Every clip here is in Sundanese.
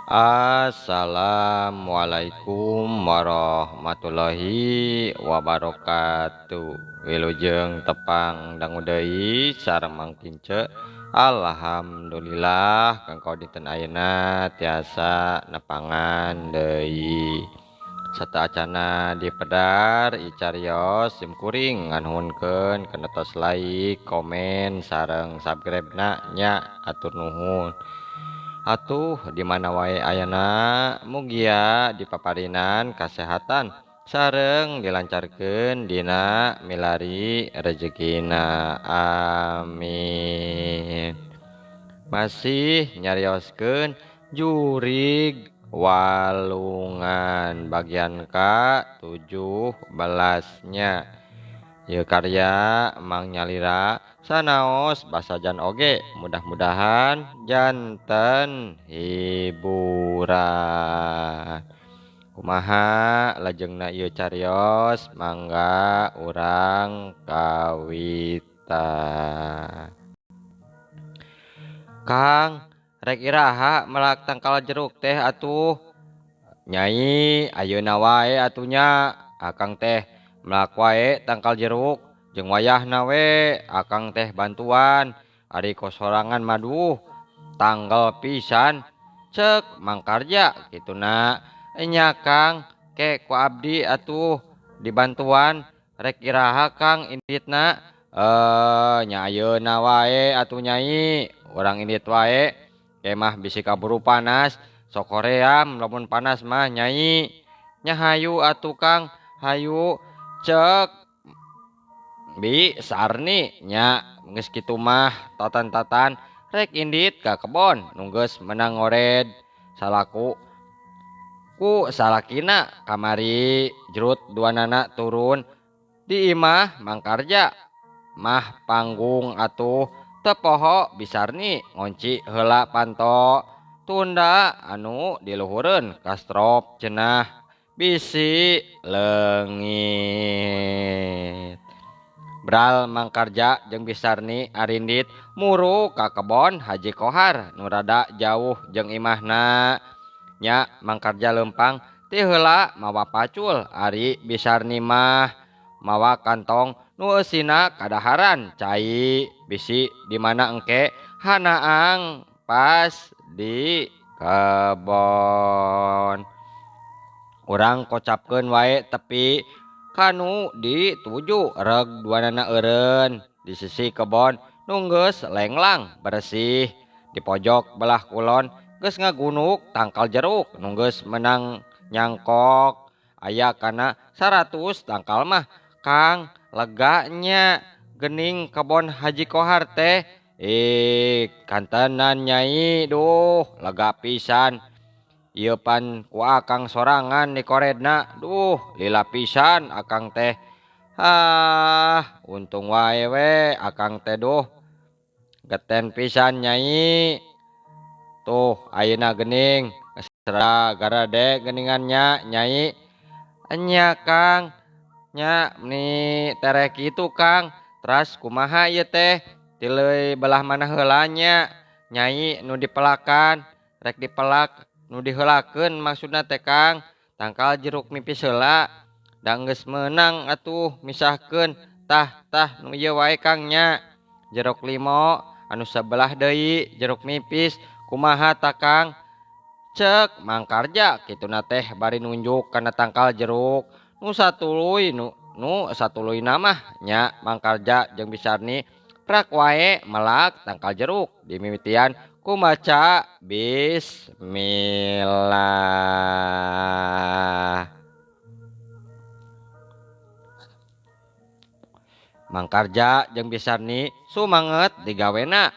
Assalamualaikum warahmatullahi wabarakatuh. Wilujeng tepang dangu deui sareng Mang Kince. Alhamdulillah kangko dinten ayeuna tiasa nepangan deui. Sateuacana dipedar icarios sim kuring nganuhunkeun kana tos like, komen, sareng subscribe-na nya atur nuhun. Atuh di mana wae ayana mugia dipaparinan kasehatan sareng dilancarkeun dina milari rejekina, amin. Masih nyarioskeun jurig walungan bagian ka-17 nya. Ieu karya Mang Nyalira sanaos basajan oge mudah-mudahan janten hiburan. Kumaha lajengna ieu carios mangga urang kawitan. Kang, rek iraha melak tangkal jeruk teh atuh? Nyai, ayeuna wae atuh nya. Akang teh melak wae tangkal jeruk jeung wayahna we akang teh bantuan. Ari kosorangan maduh tanggal pisan cek Mangkarja kituna. Enya Kang, ke ku abdi atuh dibantuan rek iraha Kang inditna? Nya ayeuna wae atuh nyai, urang indit wae. Kemah bisi kaburu panas, sok hoream lamun panas mah nyai. Nya hayu atuh Kang, hayu cek Bi Sarni nya. Geus kitu mah tatan-tatan rek indit ka kebon nu geus menang ngored salaku ku salakina kamari jerut duanana turun di imah Mangkarja mah panggung atuh teu poho Bi Sarni ngonci heula panto tunda anu diluhureun kastrop cenah bisi leungit. Bral Mangkarja jeung Bi Sarni arindit muru ka kebon Haji Kohar nu rada jauh jeung imahna. Nya Mangkarja leumpang ti heula mawa pacul, ari Bi Sarni mah mawa kantong nu eusina kadaharan cai bisi di mana engke hanaang pas di kebon. Urang kocapkeun wae tepi kanu dituju reg duanana eureun di sisi kebon nu geus lenglang bersih. Di pojok belah kulon geus ngagunuk tangkal jeruk nu geus menang nyangkok aya kana 100 tangkal mah. Kang, lega nya gening kebon Haji Kohar teh. Kantenan nyai, duh lega pisan. Ieu pan ku akang sorangan dikoredna, duh lila pisan akang teh. Ah, untung wae we akang teh duh. Geten pisan nyai. Tuh ayeuna gening geus garade geningannya nyai. Enya Kang, nya meni tereh kitu Kang. Teras kumaha ieu teh? Tileuy belah mana heula nya? Nyai nu dipelakan, rek dipelak nu diheulakeun maksudna teh Kang. Tangkal jeruk nipis heula. Da geus meunang atuh misahkeun. Tah tah nu ieu wae Kang nya. Jeruk limo anu sebelah deui jeruk nipis kumaha ta Kang? Cek Mangkarja kituna teh bari nunjuk kana tangkal jeruk nu satuluy nu satuluyna mah nya. Mangkarja jeung Bi Sarni prak wae melak tangkal jeruk dimimitian ku maca bismillah. Mangkarja jeung Bi Sarni sumanget digawena.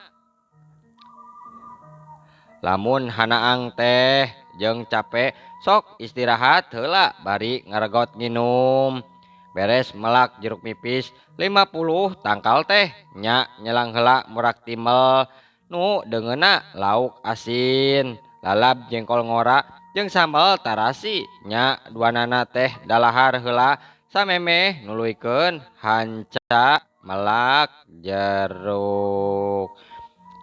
Lamun hanaang teh jeung cape sok istirahat heula bari ngaregot nginum. Beres melak jeruk nipis 50 tangkal teh nya nyelang heula murak timel nu deungeuna lauk asin lalab jengkol ngora jeung sambal tarasi nya duanana teh dalahar heula samemeh nuluykeun hanca melak jeruk.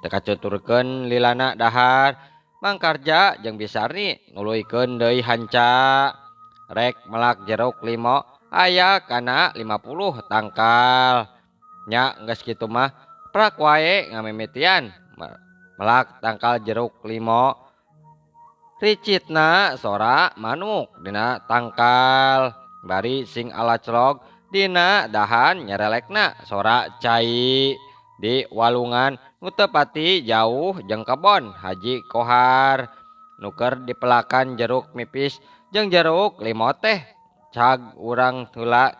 Teu kacuturkeun lilana dahar. Mang Karja jeung Bisarni nuluykeun deui hanca. Rek melak jeruk limo aya kana 50 tangkal. Nya geus kitu mah prak wae ngamimitian melak tangkal jeruk limo. Ricitna sora manuk dina tangkal bari sing alaclog dina dahan nyerelekna sora cai di walungan nu teu pati jauh jeung kebon Haji Kohar nu keur dipelakan jeruk mipis jeung jeruk limo teh cag urang heula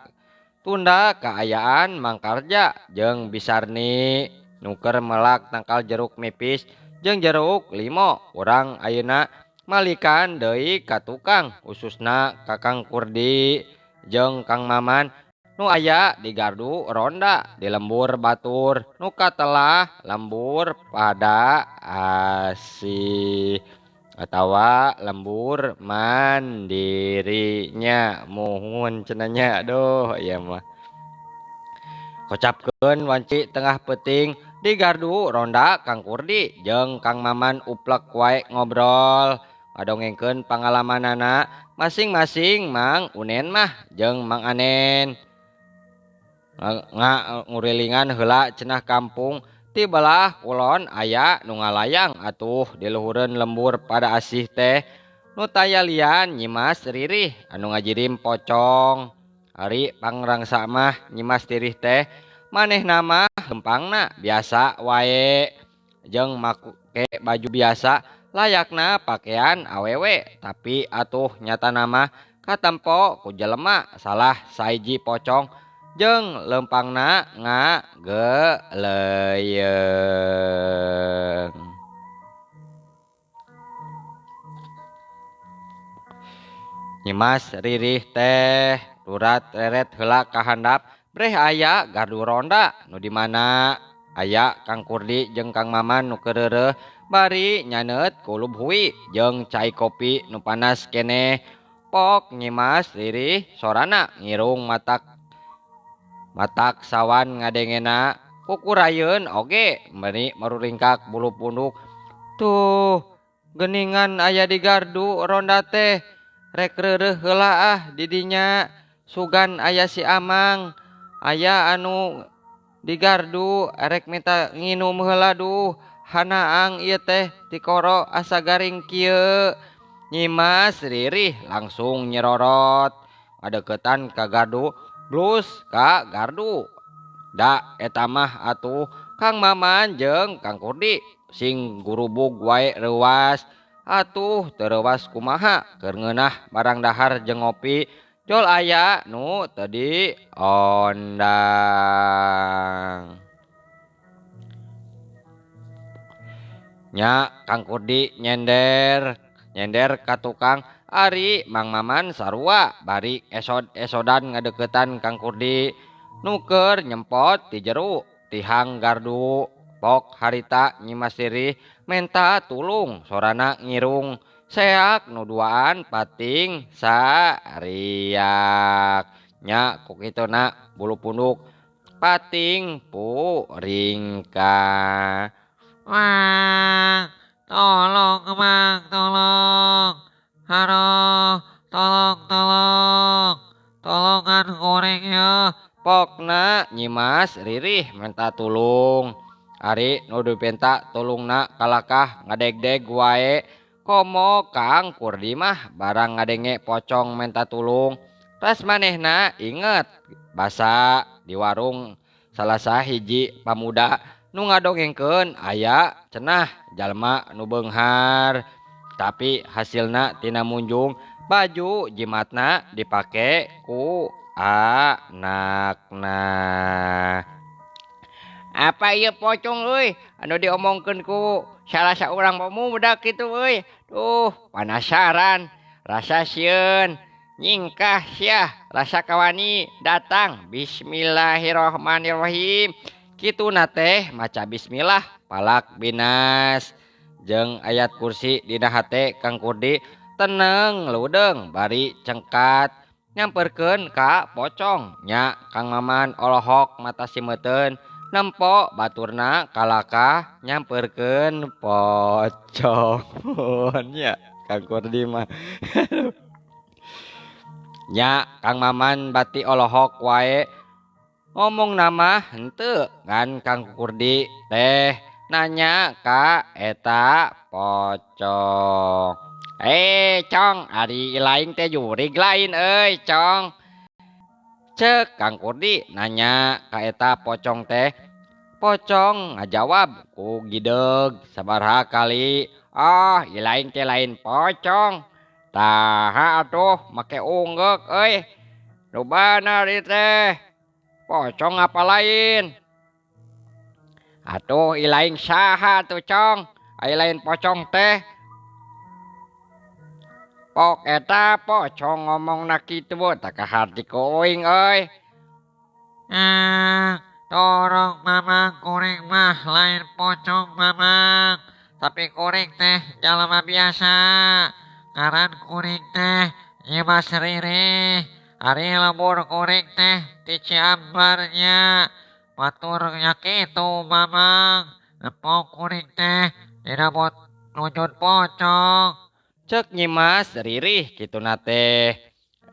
tunda kaayaan Mang Karja jeung Bisarni nu keur melak tangkal jeruk mipis jeung jeruk limo. Urang ayeuna malikan deui ka tukang khususna ka Kang Kurdi jeung Kang Maman nu aya di gardu ronda di lembur batur nu katelah lembur pada asih atawa lembur mandirinya muhun cenah nya. Aduh ieu mah kocapkeun wanci tengah peuting di gardu ronda Kang Kurdi jeung Kang Maman uplek wae ngobrol ngadongengkeun pangalamanana masing-masing Mang Unen mah jeung Mang Anen ngurilingan heula cenah kampung ti belah kulon aya nu ngalayang atuh di luhureun lembur pada asih teh nu taya lian Nyimas Ririh anu ngajirim pocong. Ari pangrangsa mah Nyimas Ririh teh manehna mah lempangna biasa wae jeung make baju biasa layakna pakaian awewe tapi atuh nyatana mah katempo ku jelema salah saiji pocong jeung lempangna ngageleuyeung. Nyimas Ririh teh lurat reret heula ka handap breh aya gardu ronda nu di mana aya Kang Kurdi jeung Kang Maman nu keur reureuh bari nyaneut kulub hui jeung cai kopi nu panas keneh. Pok Nyimas Ririh sorana ngirung matak sawan ngadengena kukurayeun oge meuni maruringkak bulu punduk. Tuh geningan aya di gardu ronda teh rek reureuh heula ah didinya sugan aya si Amang aya anu di gardu erek minta nginum heula duh hanaang ieu teh tikoro asa garing kieu. Nyimas Ririh langsung nyerorot ngadeukeutan ka gardu blus ka gardu. Da eta mah atuh Kang Maman jeung Kang Kurdi sing gurubug wae reuwas atuh teu reuwas kumaha keur ngeunah barang dahar jeung ngopi jol aya nu teu diondang. Nya Kang Kurdi nyender ka tukang ari Mang Maman sarua bari esod-esodan ngadeukeutan Kang Kurdi nu keur nyempot ti jeru tihang gardu. Pok harita Nyimas Ririh menta tulung sorana ngirung seak nu duaan pating sariak. Nya ku kituna bulu punduk pating puringka. Wah, tolong Mang, tolong. Haro, tolong, tolong. Tolongan goreng ya. Pokna Nyimas Ririh menta tulung. Ari nu dipenta tulungna kalakah ngadegdeg wae. Komo Kang Kurdi mah barang ngadenge pocong menta tulung. Tas manehna inget basa di warung salah sahiji pamuda nu ngadongengkeun aya cenah jalma nu beunghar. Tapi hasilna tina munjung baju jimatna dipake ku anakna. Apa ieu pocong euy anu diomongkeun ku salah saurang pemuda kitu euy. Duh, panasaran, rasa sieun, nyingkah sia, rasa kawani datang. Bismillahirrahmanirrahim. Kituna teh maca bismillah palak binas jeung ayat kursi dina hate Kang Kurdi teneng ludeung bari cengkat nyamperkeun ka pocong. Nya Kang Maman olohok mata simeuteun Nempo baturna kalakah nyamperkeun pocong nya Kang Kurdi mah. Nya Kang Maman bati olohok wae ngomong nama henteu ngan Kang Kurdi teh nanya ka eta pocong. Cong, ari lain teh jurig lain euy, Cong. Cek Kang Kurdi nanya ka eta pocong teh. Pocong ngajawab ku gideg sabaraha kali. Ah, lain teh lain pocong. Taha atuh make unggeuk euy. Nu bener ieu teh. Pocong apa lain? Atuh ilaing saha atuh, Cong? Ai lain pocong teh. Pok eta pocong ngomongna kitu tah kaharti ku uing euy. Tolong mamang, kuring mah lain pocong mamang. Tapi kuring teh jalma biasa. Ngaran kuring teh Nyimas Riri. Ari lembur kuring teh ti Ciambarnya. Batur nya kitu mamang. Nempo kuring teh dina wujud pocong. Cek Nyimas Ririh kituna teh.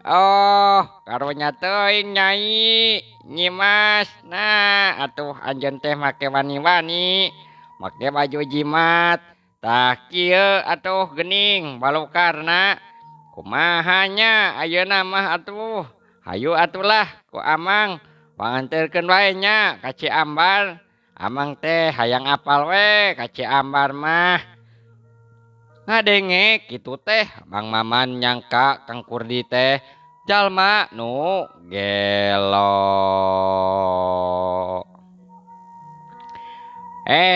Oh, karunya teuing nyai Nyimas. Nah, atuh anjeun teh make wani-wani, make baju jimat. Tah kieu atuh geuning balukarna. Kumaha nya ayeuna mah atuh. Hayu atulah ku amang panganterkeun wae nya ka Ciambar. Amang teh hayang apal we ka Ciambar mah. Ngadenge kitu teh Mang Maman nyangka Kang Kurdi teh jalma nu gelo.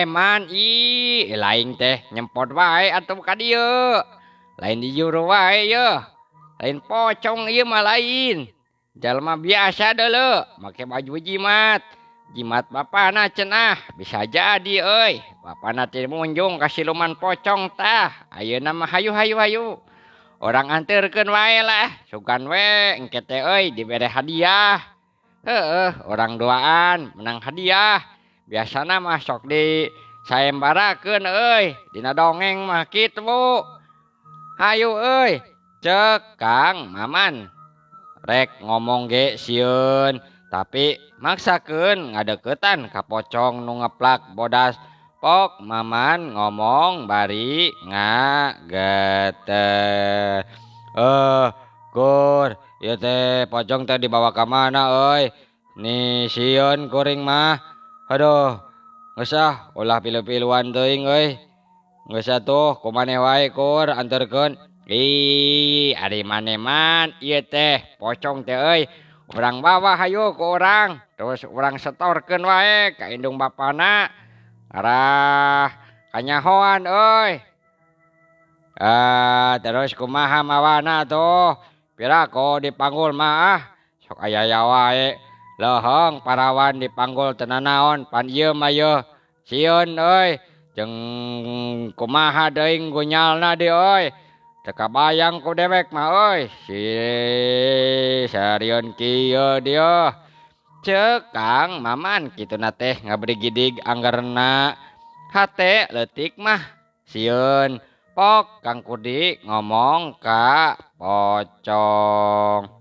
Man ih lain teh nyempot wae atuh ka dieu. Lain dijuru wae yeuh. Lain pocong ieu mah lain. Jalma biasa deuleu make baju jimat. Jimat bapana cenah bisa jadi euy. Bapana teh munjung ka siluman pocong tah. Ayeuna mah hayu hayu hayu. Orang anterkeun wae lah. Sugan we engke teh euy dibere hadiah. Heueuh, orang duaan menang hadiah. Biasana mah sok di sayembarakeun euy. Dina dongeng mah kitu. Hayu euy, cek Kang Maman. Rek ngomong ge sieun, tapi maksakeun ngadeukeutan ka pocong nu ngeplak bodas. Pok Maman ngomong bari ngageter. Kur, ieu teh pocong teh dibawa ka mana euy? Ni sieun kuring mah. Aduh, geus ah ulah pilu-piluan teuing euy. Geus atuh kumaneh wae kur anterkeun. Ih, ari maneh man ieu teh pocong teh euy. Urang bawa hayu ku urang, terus urang setorkeun wae ka indung bapana. Arah kanyahoan euy. Terus kumaha mawana tuh? Piraku dipanggul mah ah, sok aya wae. Leuheung parawan dipanggul teu nanaon pan ieu mah yeuh. Sieun euy. Jeung kumaha deui gunyalna deui euy. Teu kabayang ku dewek mah euy. Si sarieun kieu dieu. Ceuk Kang Maman kituna teh ngabrigidig anggerna. Hate leutik mah sieun. Pok Kang Kurdi ngomong ka pocong.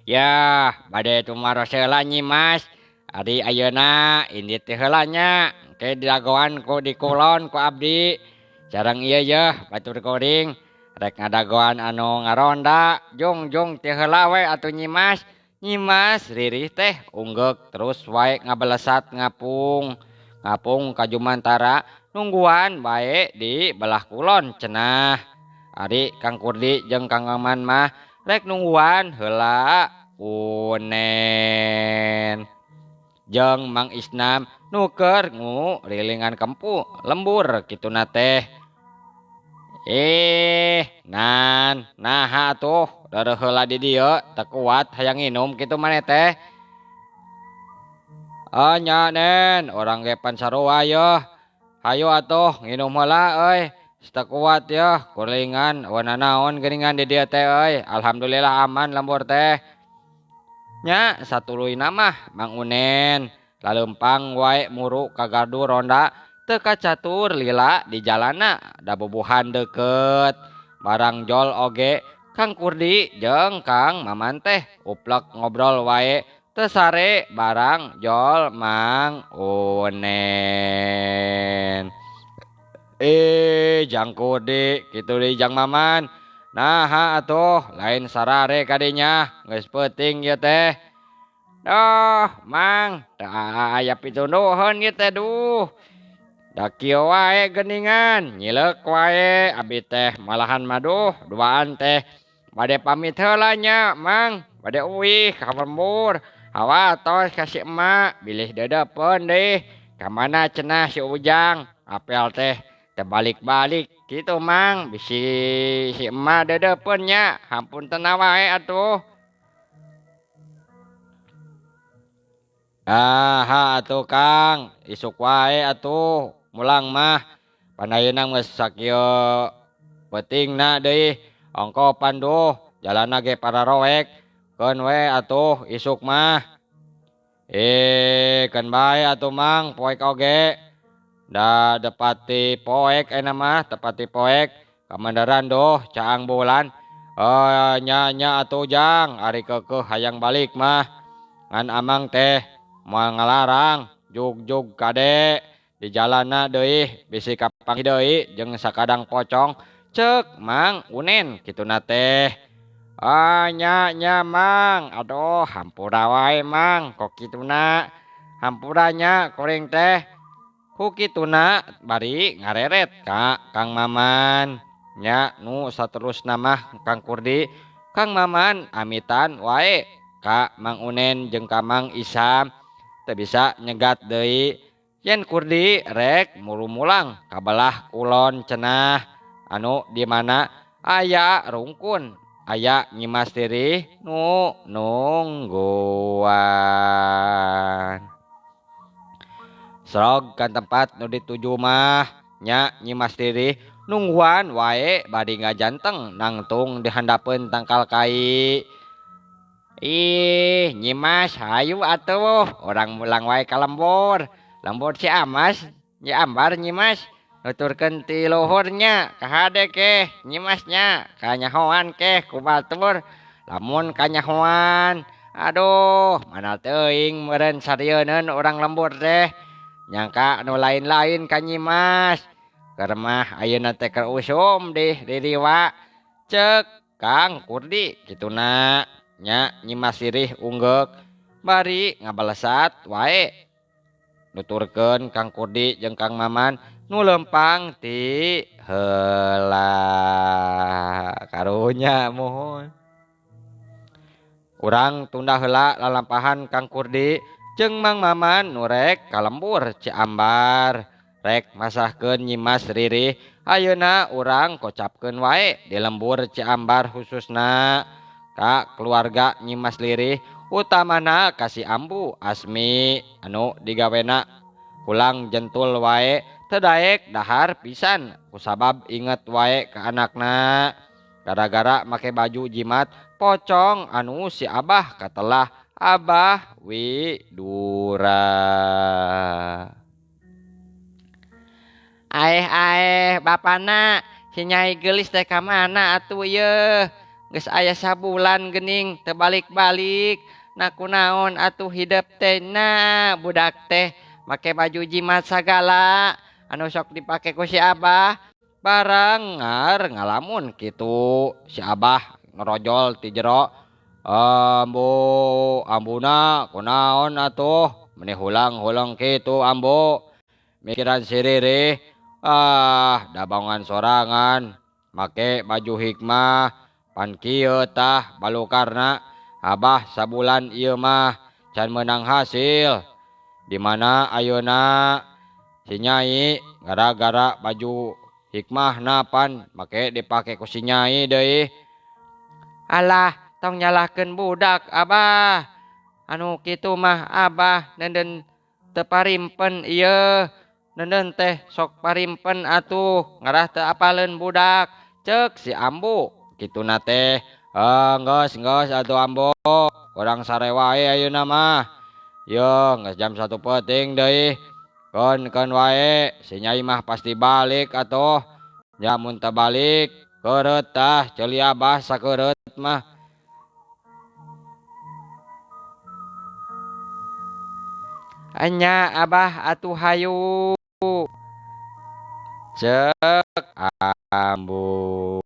Yah, bade tumaros heula Nyi Mas. Ari ayeuna indit teh heula nya. Ke didagoan ku di kulon ku abdi. Sareng ieu yeuh batur kuring rek ngadagoan anu ngaronda. Jung-jung teh heula we atuh Nyi Mas. Nyi Mas Ririh teh unggeuk terus wae ngabalesat ngapung. Ngapung ka Jumantara nungguan bae di belah kulon cenah. Ari Kang Kurdi jeung Kang Maman mah rek nungguan heula unen. Jeung Mang Isnam nuker ngurilingan kempu lembur kituna teh. Nan naha atuh dareuh heula di dieu teu kuat hayang nginum kitu maneh teh. Nya nen urang ge pan sarua yeuh. Hayu atuh nginum heula euy. Teu kuat yeuh kuringan eueuh nanaon geuningan di dieu teh euy. Alhamdulillah aman lembur teh. Nya satuluyna mah Mang Unen Laleumpang wae muru ka gardu ronda teu kacatur lila di jalanna da bubuhan deukeut. Barang jol oge Kang Kurdi jeung Kang Maman teh uplek ngobrol wae teu sare barang jol Mang Unen. Jang Kurdi kitu deui Jang Maman. Naha atuh lain sarare kadinya geus peuting ieu teh. Duh Mang teu aya pitunduheun ieu teh duh. Da kieu wae geuningan nyileuk wae abi teh malahan maduh duaan teh bade pamit heula nya Mang bade uih ka lembur hawa tos ka si emak bilih deudeupeun deui ka mana cenah si Ujang apel teh teu balik-balik kitu Mang bisi si emak deudeupeun nya hampunten wae atuh. Aha atuh Kang isuk wae atuh mulang mah pan ayeuna geus sakieu peutingna deui ongko panduh jalanna ge pararoek keun we atuh isuk mah. Keun bae atuh Mang poek oge da depati poek ayeuna mah tepati poek kamandaran duh caang bulan. Nya nya atuh Jang ari keukeuh hayang balik mah ngan amang teh moal ngalarang jugjug kade di jalanna deui bisi kapanggih deui jeung sakadang pocong ceuk Mang Unen kituna teh. Nya nya Mang aduh hampura wae Mang kok kituna hampura nya kuring teh ku kituna bari ngareret ka Kang Maman nya nu saterusna mah Kang Kurdi Kang Maman amitan wae ka Mang Unen jeung ka Mang Isam teu bisa nyegat deui yen Kurdi rek muru mulang ka belah kulon cenah anu di mana aya rungkun aya Nyimas Tirih nu nungguan. Srog kan tempat nu dituju mah nya Nyimas Tirih nungguan wae bari ngajanteng nangtung di handapeun tangkal kai. Ih Nyimas hayu atuh urang mulang wae ka lembur. Lembur si Amas nya ambar Nyimas nuturkeun ti luhurnya kahade keh Nyimasnya kanyahoan keh ku batur lamun kanyahoan aduh mana teuing meureun sarieun urang lembur teh nyangka nu lain-lain ka Nyimas keur mah ayeuna teh keur usum dih diriwa ceuk Kang Kurdi kituna nya Nyimas Sirih unggeuk bari ngabalesat wae nuturkeun Kang Kurdi jeung Kang Maman nu lempang ti heula karunya muhun. Urang tunda heula lalampahan Kang Kurdi jeung Mang Maman nu rek ka lembur Ciambar rek masahkeun Nyimas Ririh ayeuna urang kocapkeun wae di lembur Ciambar khususna ka keluarga Nyimas Lirih utamana ka si Ambu Asmi anu digawena pulang jentul wae teu daek dahar pisan kusabab inget wae ka anakna gara-gara make baju jimat pocong anu si Abah katelah Abah Widura. Aeh aeh bapana si Nyai Geulis teh ka mana atuh yeuh geus aya sabulan geuning teu balik-balik na kunaon atuh hidep teh na budak teh make baju jimat sagala anu sok dipake ku si Abah barang ngar ngalamun kitu si Abah ngerojol ti jero. Ambu ambuna kunaon atuh meni hulang-huleng kitu ambu mikiran si Ririh ah dabangan sorangan make baju hikmah pan kieu tah balukarna Abah sabulan ieu mah can meunang hasil di mana ayeuna si Nyai gara-gara baju hikmahna pan make dipake ku si Nyai deui. Alah tong nyalahkeun budak Abah anu kitu mah Abah nenden teu parimpen ieu nenden teh sok parimpen atuh ngarah teu apaleun budak ceuk si Ambu kituna teh. Geus geus atuh Ambu urang sare wae ayeuna mah Yo geus jam 1 peuting deui. Keun-keun wae si Nyai mah pasti balik atuh. Nya mun teu balik keureut tah ceuli abah sakeureut mah. Enya abah atuh hayu. Cek ambung.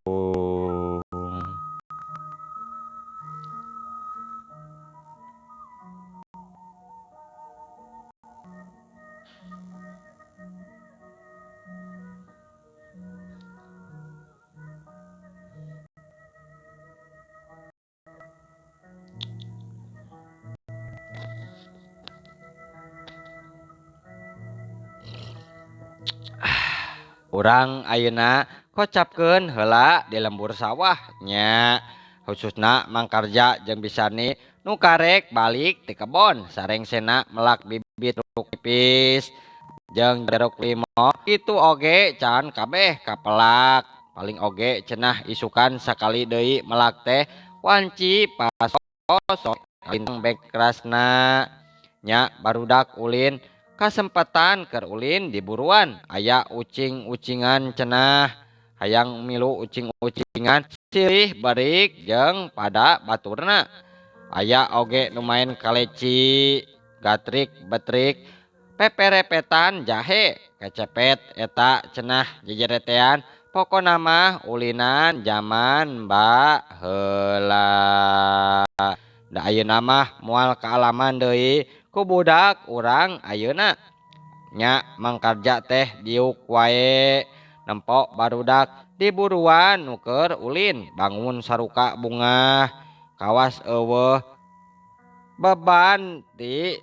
Urang ayeuna kocapkeun heula di lembur sawah nya, khususna Mangkarja jeung Bisarni nu karek balik ti kebon sarengsena melak bibit jeruk nipis jeung jeruk limo kitu oge can kabeh kapelak paling oge cenah isukan sakali deui melak teh wanci pasosok lintang bekrasna nya barudak ulin kasempatan keur ulin di buruan aya ucing-ucingan cenah hayang milu ucing-ucingan silih berik jeung pada baturna aya oge nu main kaleci gatrik betrik peperepetan jahe kecepet eta cenah jejeretean pokona mah ulinan jaman baheula da ayeuna mah moal kaalaman deui ku budak urang ayeuna nya Mangkarja teh diuk wae nempok barudak di buruan nu keur ulin bangun saruka bungah kawas eueuh beban ti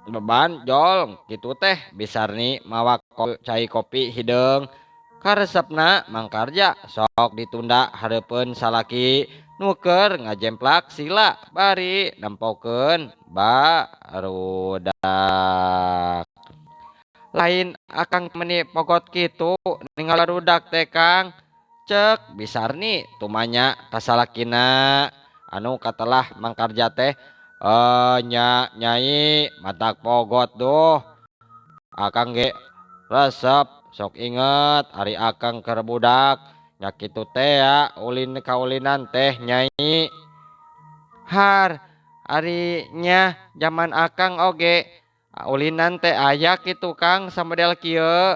beban jol kitu teh Bisarni mawa cai kopi hideung karesepna Mangkarja sok ditunda hareupeun salaki nu keur ngajemplak sila bari nempokeun barudak. Lain akang meni pogot kitu ninggal barudak teh Kang, cek Bisarni tumanya kasalakina anu katelah Mangkarja teh nya nyai matak pogot duh akang ge resep sok inget ari akang keur budak nya kitu teh ya ulin kaulinan teh nyai. Har ari nya jaman akang oge ulinan teh aya kitu Kang samodel kieu.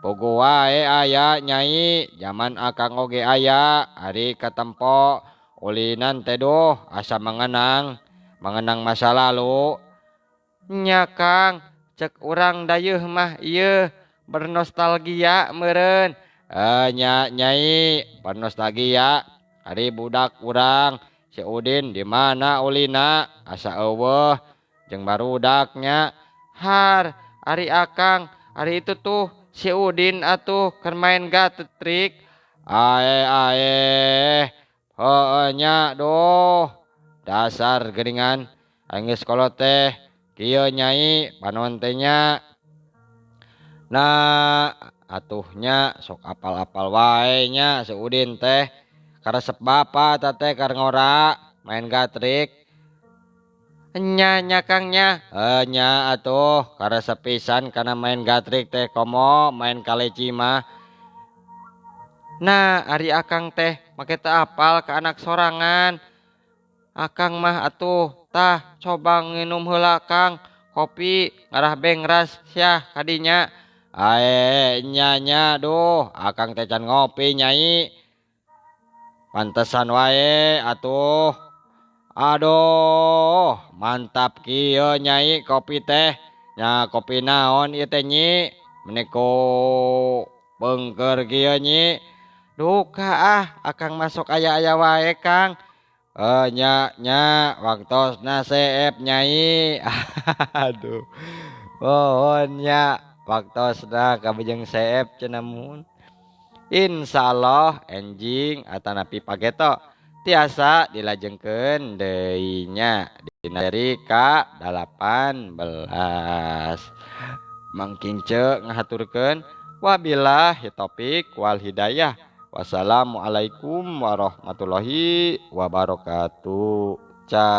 Pogo wae aya nyai jaman akang oge aya ari katempo ulinan teh duh asa mengenang mengenang masa lalu nya Kang, cek urang dayeuh mah ieu bernostalgia meureun. Nya nyai bernostalgia ari budak urang si Udin di mana ulina asa eueuh jeung barudaknya. Har ari akang ari itu tuh si Udin atuh keur main gatrik. Ae ae heueuh nya duh dasar geuningan geus kolot teh kieu nyai panon teh nya. Nah atuhnya sok apal-apal wae nya si Udin teh karesep bapa ta teh keur ngora main gatrik. Nya nya Kang nya. Nya atuh karesep pisan kana main gatrik teh komo main kaleci mah. Nah ari akang teh make teu apal ka anak sorangan. Akang mah atuh tah coba nginum heula Kang kopi ngarah bengras sia kadinya. Ae nya nya duh akang teh can ngopi nyai. Pantesan wae atuh. Aduh mantap kieu nyai kopi teh. Nya kopi naon ieu teh nyi meni ku beungkeur kieu nyi. Duka ah akang masuk aya-aya wae Kang. Nya nya waktosna seep nyai. Aduh mohon nya waktosna kabujeng seep cenah mun. Insyaallah enjing atanapi pageto tiasa dilajengkeun deui nya dina seri ka-18. Mangking ce ngahaturkeun wabillahi taufik wal hidayah. Wassalamualaikum warahmatullahi wabarakatuh. Ca.